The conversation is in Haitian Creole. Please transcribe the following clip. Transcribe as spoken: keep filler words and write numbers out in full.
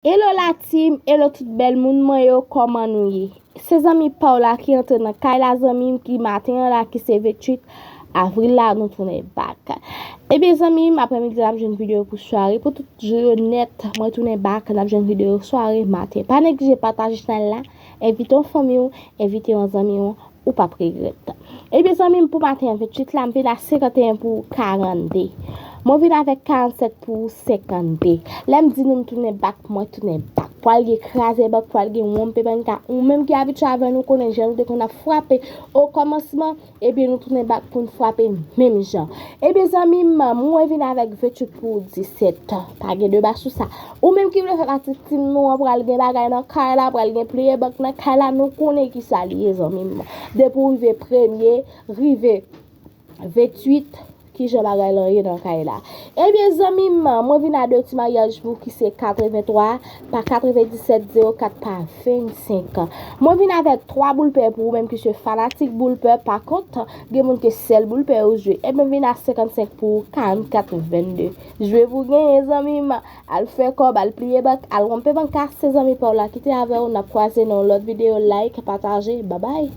Hello la team, hello tout bèl moun mwen yo, kòman nou ye? Se zanmi pa w la ki antre nan kay la zanmi m, ki maten an la ki se venntuit avril la nou tounen back. Ebyen zanmi m, aprèmidi la m jwenn videyo pou sware, pou tout jou yo nèt, mwen tounen back, n ap jwenn videyo sware, maten. Pa neglije pataje chanèl la, envite yon fanmi w, envite yon zanmi w, ou p ap regrèt. Ebyen zanmi m, pou maten an venntuit la, m vin a senkanteyen pou karannde. Mwen vin avèk karannsèt pou senkannde. Lè m di nou m tounen back, mwen tounen back. Pral gen kraze bank, pral gen wonpe banka. Ou menm ki abitye avè nou konnen jan nou te konn ap frape o kòmansman, ebyen nou tounen back pou n frape menm jan. Ebyen zanmi m, mwen vin avèk venntuit pou disèt. Pa gen deba sou sa. Ou menm ki vle fè pati team nou an, pral gen bagay nan kay la, pral gen pliye bank nan kay la, nou konnen kisa li ye zanmi m. Depi w rive premye, rive venntuit, kijan bagay lan ye nan kay la. Ebyen zanmi m, mwen vin a de ti maryaj pou ki se katrevenntwa pa katrevendisèt, zewo kat pa vennsenk. Mwen vin avèk twa boul pè pou ou menm ki se fanatik boul pè, pa kont, gen moun ke sèl boul pè yo jwe. Ebyen vin a senkannsenk pou karannkat vennde. Jwe pou genyen zanmi m, al fè kòb, al pliye bank, al wonpe banka, se zanmi pa w la ki te avè w, n ap kwaze nan yon lòt videyo, like, pataje, babay.